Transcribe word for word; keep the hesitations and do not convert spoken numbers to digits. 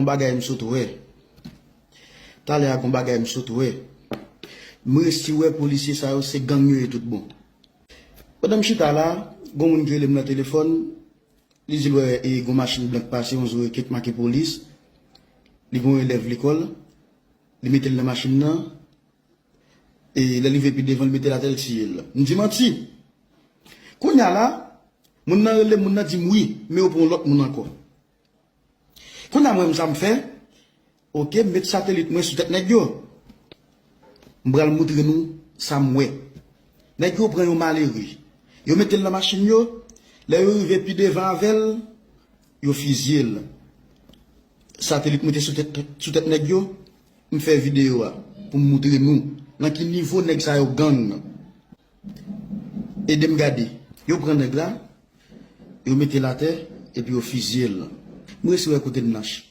Bagay m sot wè. Talè a gon bagay m sot wè. M resi wè polisye sa yo se gang yo ye tout bon. Pandan m chita la, gon moun ki rele m nan telefòn, li di l wè e gon machin blan k pase, yon zo e kèk make polis. Li gon elèv lekòl, li mete l nan machin nan, e lè l rive pi devan, l mete l atè, l tiye l. M di manti. Kounye a la, moun nan rele m, moun nan di m wi, men yo pran yon lòt moun ankò. Kounye a mwen menm sa m fè, oke, m met satelit mwen sou tèt nèg yo. M pral moutre nou sa m wè. Nèg yo pran yon malere. Yo mete l nan machin yo. Lè yo rive pi devan avè l, yo fizye l. Satelit mwen te sou tèt, sou tèt nèg yo. M fè videyo a pou m moutre nou nan ki nivo nèg sa yo gang. Ede m gade. Yo pran nèg la, yo mete l atè, epi yo fizye l. M resi wè kote l nan ch-,